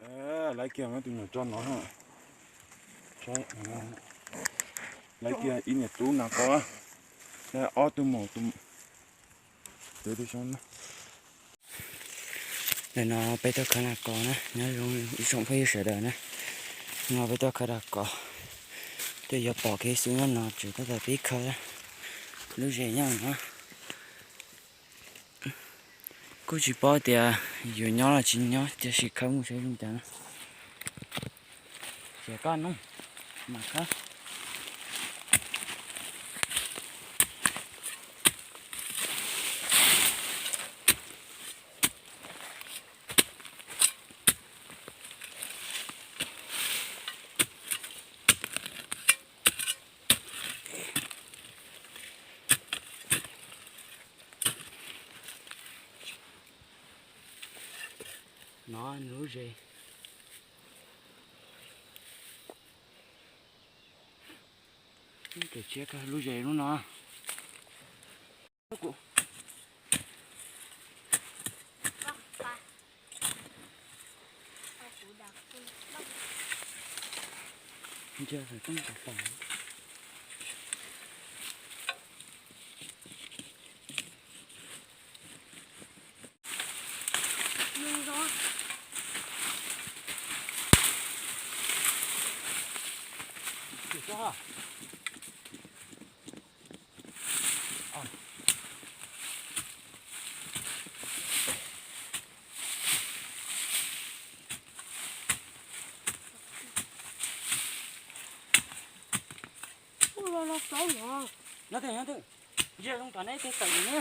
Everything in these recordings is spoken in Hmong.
Lawv kiag muab tus nyuam tso no, lawv kiag ib niam tub no ko, ob tug maum tus twv tib sab na. Ntawm no peb tuaj khawb nas kos na, nyob zoo ib tsoom phooj ywg sawv daws na. No peb tuaj khawb nas kos, twb yuav pom kev xwb, nyob no tseem tab tom pib khawb lub zes nyob no. Kuj tsis paub tias yuav nyob los tsis nyob, tiam sis khawb mus saib zoo cas na. Ces koj nug mam khawb. No nws lub zes. Tus tsiab kawg lub zes lub no. Ntsia tau tom tom. Nyob twg, nyob twg, ntsia zoo tom neb tej tawm ne.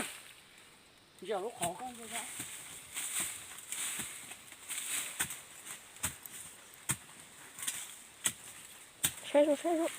Ntsia lub qhov koj ntsia. Saib zoo, saib zoo.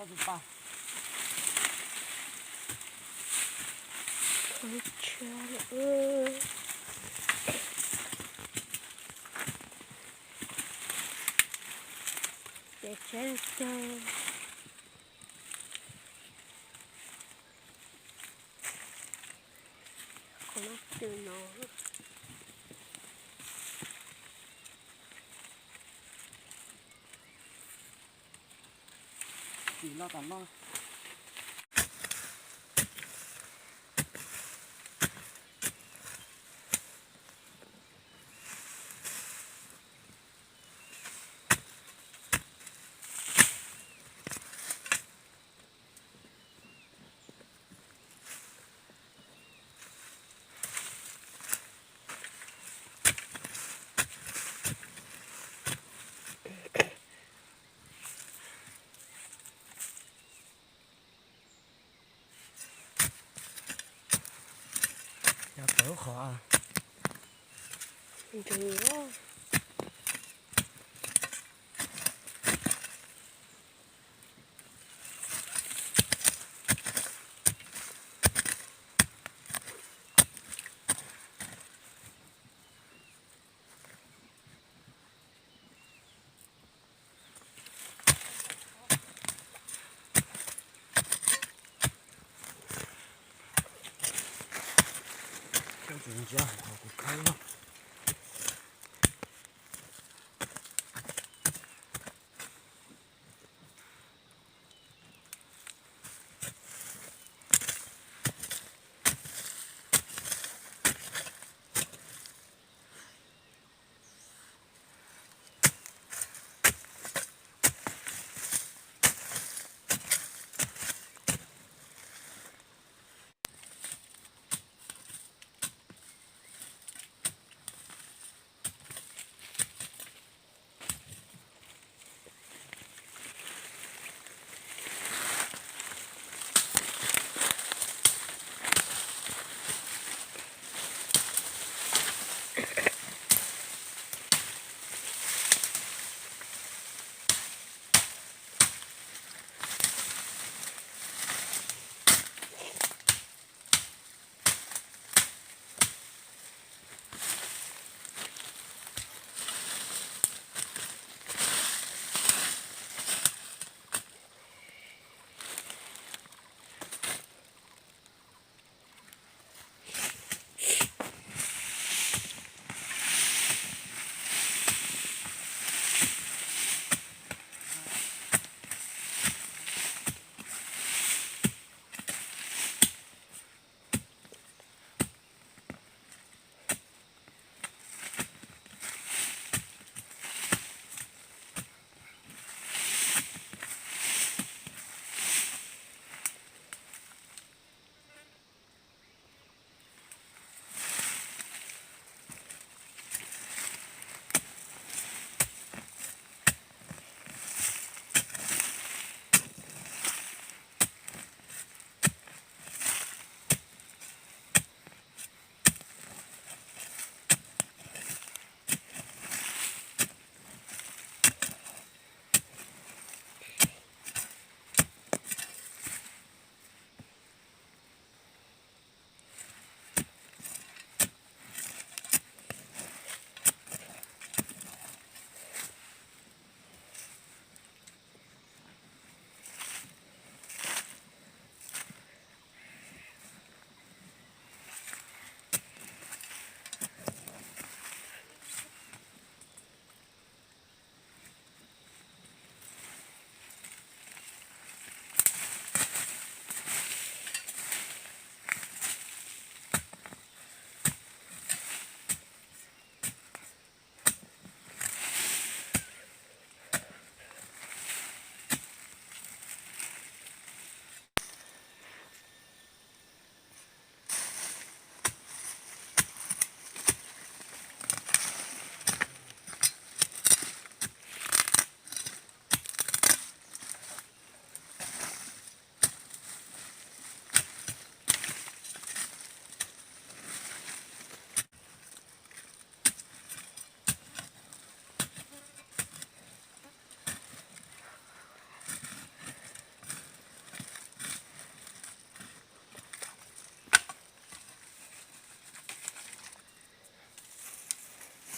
Tus pav xwm txoj. Ces tsev cag. Qhov no twg no. Tim no tam no. Yog tau lub qhov. Koj tsis ntsia qhov kuv khawb no.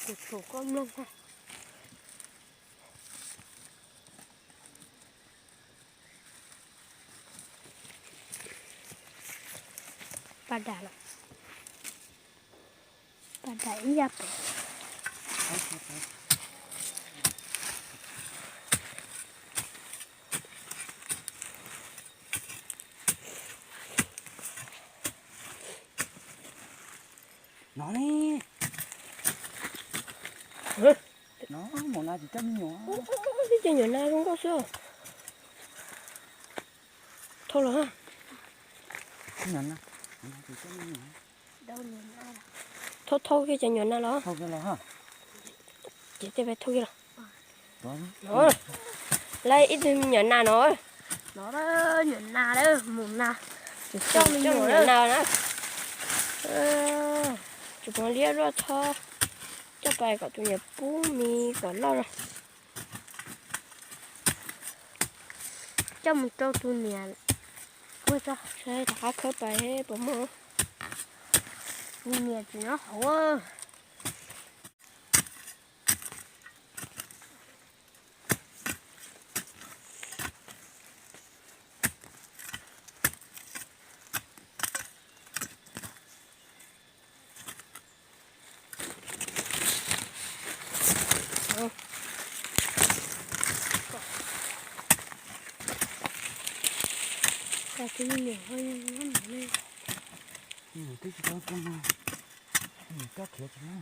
Kuv tsum koj mloog. Pas dam lawm. Pas dam ib yam pem. No ne. No, mus na tsis coj me nyuam. Ib ce nyuam na zoo nkauj xwb. Thauj los. Thauj thauj kiag cov nyuam na los. Ces tej peb thauj kiag los. Lawv ib tug me nyuam nas no. No, nyuam nas, mus nas. Coj me nyuam nas na. Tsis pom liab luaj txhob coj pais kom tus niam pub mis kom loj no. Coj mus rau tus niam. Ua tso, saib rov qab khawb pais puas muaj. Tus niam tsis nyob hauv. Tus me nyuam ho nyob no ne. Me nyuam twb tsis tau tuaj no, me nyuam coj khiav tsis tau.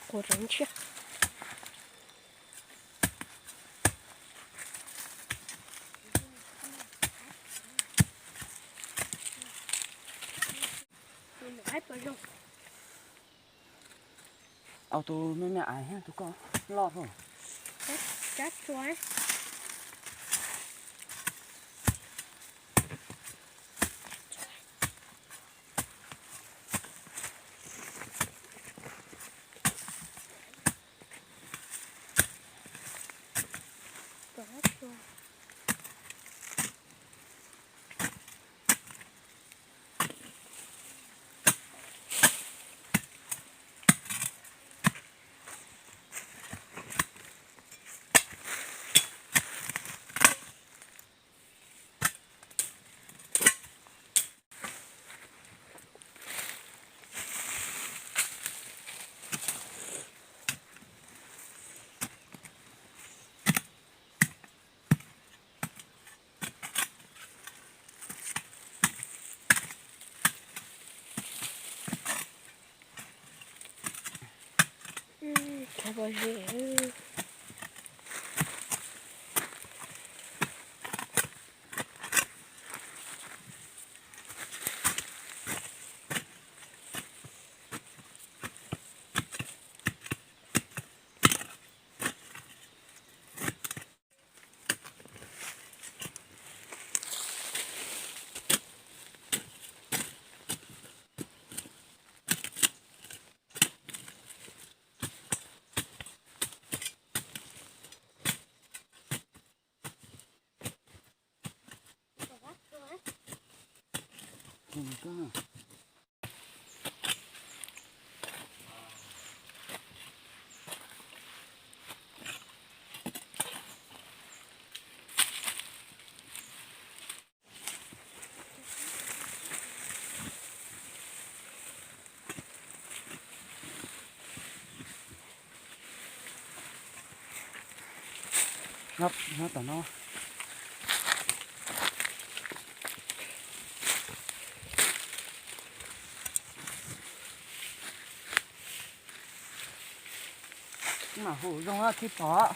Quav rau ntshiab. Au, tus me me ais thiab tus koj loj lawm. Thov pom ze. Nyob tom no. Mam hu zoo thiaj pom.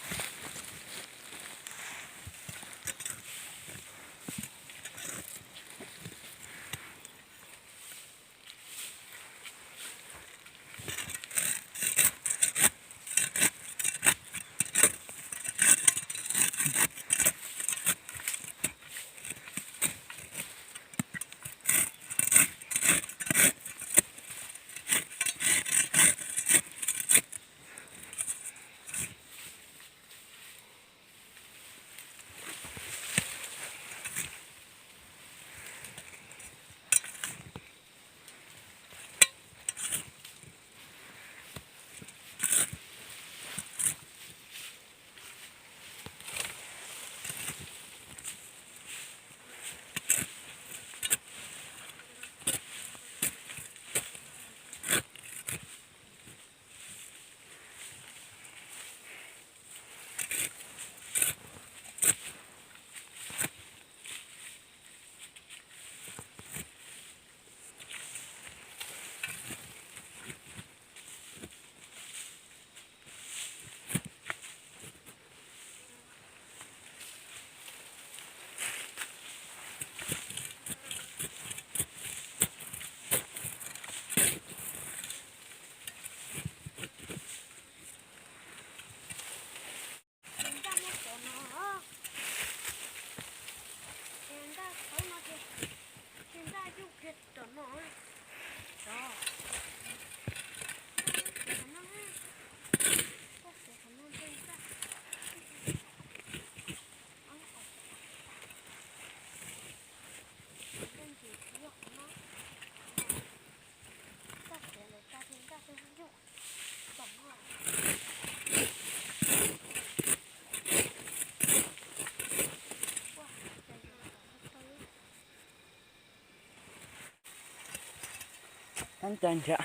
Caj nrhiav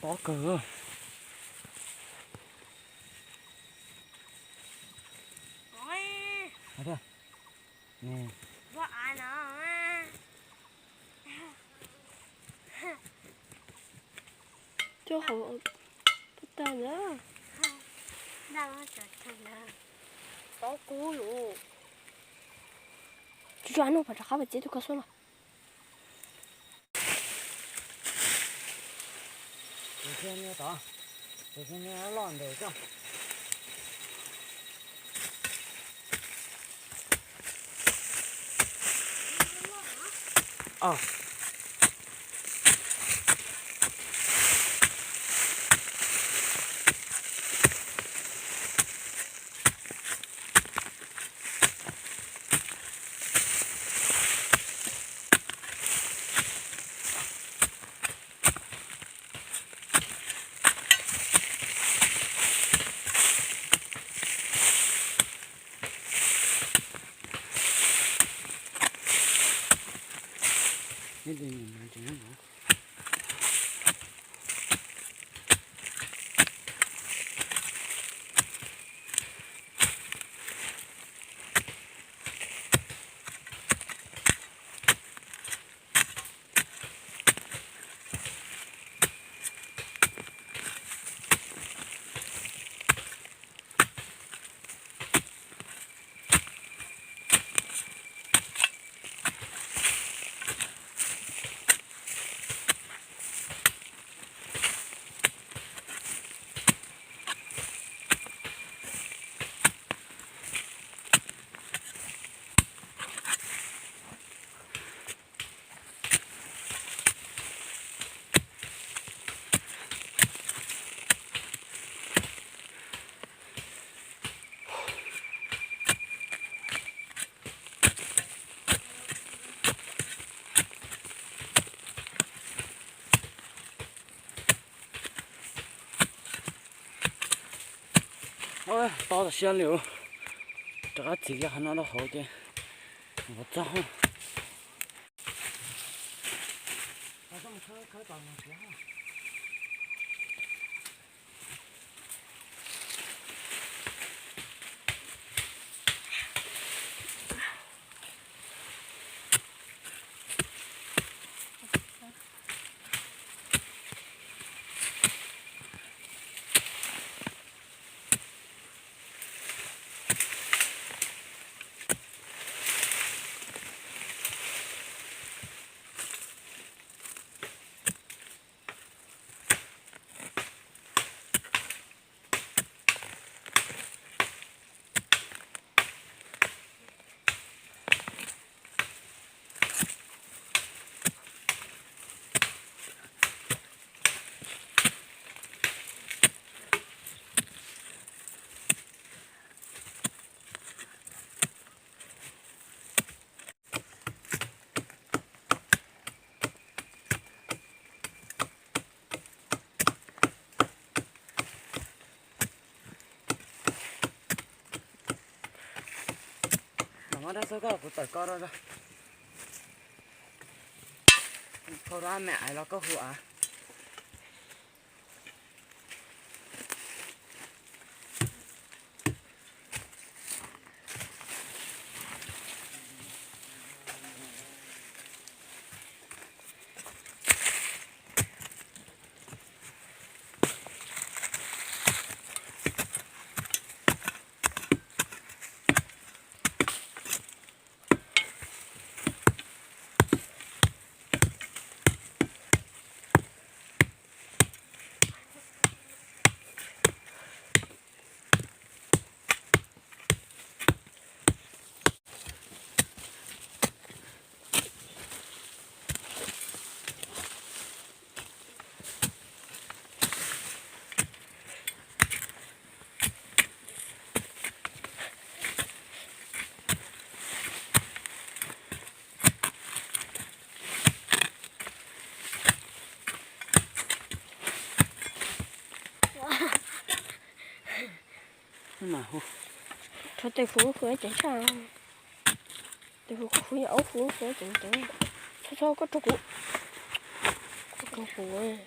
tob kawg. Coj hauv pab tag ntag. Tob kub lus. Tsuas tsuas no pom rov qab pais txiav tus koj xub los. Tus niag tod, tus niag loj ntev coj. Tob tas siab li, rov qab txiv kiag qhov no rau hauv ces ua txog. Mam muab rab xub koj kuv tawm koj rau. Khau rau me ais los koj hu av. Rho tes kuv hu ceev tshaj. Tus hu koj hu yog aub hu xwb, txhob txhob koj rau kuv, koj rau kuv.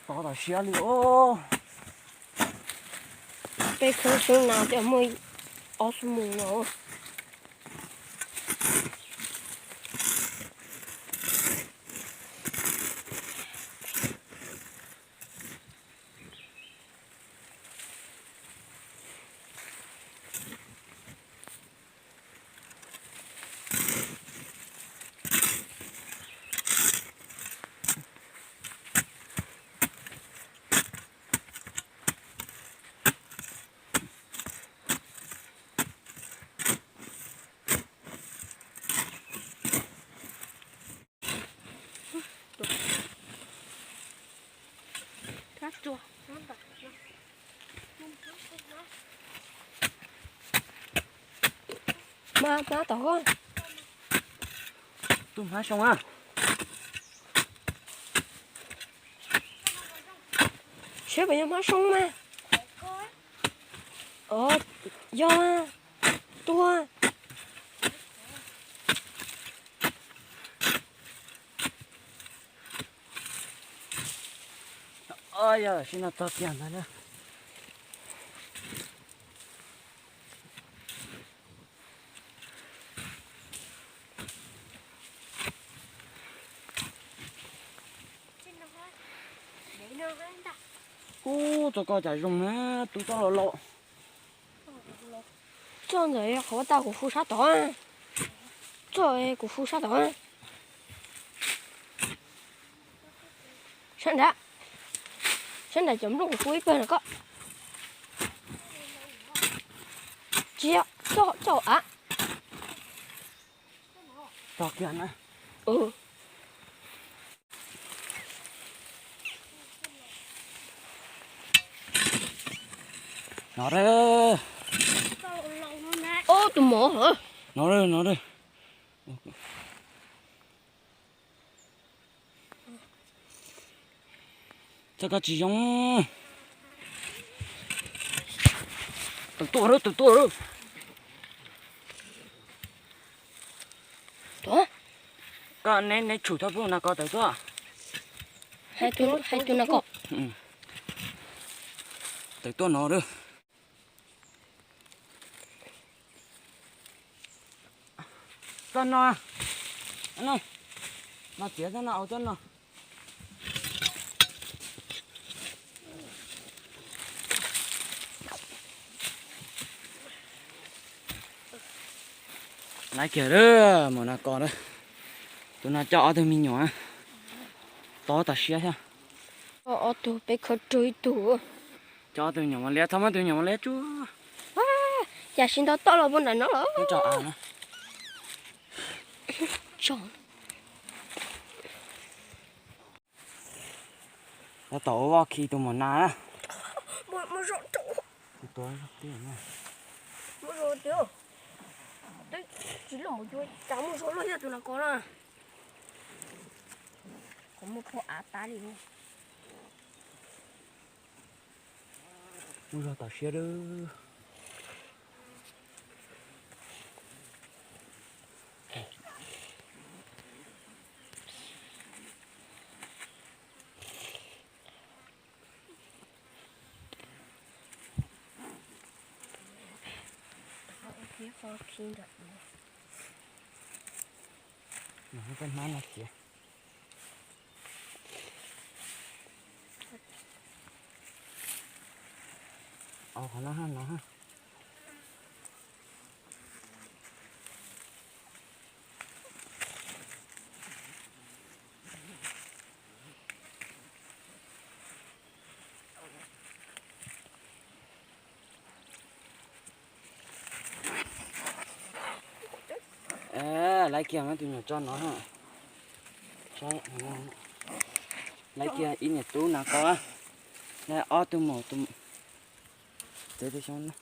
Tov tam siab li os. Peb khawb xwb na thiaj muaj ob xuab moos no. Hmab, hmab tod. Tus hmab soo a. Saib puas yog hmab soo mas. Yog, tuag. Yog tam sim no txog kiag ntawd na. Ub, txoj ko cas zoo na, tus txoj laus laus. Txoj ntawd qhov tau kuv hu sab tod. Txoj kuv hu sab tod. Sab nrad, sab nrad cov nplooj kuv hu ib pawg no koj. Tsis yog, txoj av. Tog kiag na. No, ub, tus mov hov. No, no. Txoj ko tsis zoo. Tawm tuaj lawm, tawm tuaj lawm. Koj neb, neb tshum thawj pub no ko tawm tuaj. Hais tus no ko. Tawm tuaj no lawm. Txoj no, no txiav txoj no, au txoj no. Laiv kiag lawm, mus no ko lawm. Tus no coj ob tug me nyuam, tob tas siab thiab. Ob tug peb khawb rau ib tug. Coj ob tug me nyuam mus liab, txhob muab tus me nyuam mus liab tsuag. Cas tsis nto toj los puag nram no los. Tso. Tab tom ua vaj khi tus maum nas na. Muaj zog tiag. Muaj zog tiag. Twb tsis loj mus cuag cas muaj zog luaj yog tus no ko na. Qhov muaj phauj av tag li. Muaj zog tom siab lawm. Nws muab tej hmab no txiav. Au, qhov no ha, no ha. Laib kiag tus nyuam tso no. Laib kiag ib niam tub na koj. Laib ob tug maum tus tsev tw xyoo na.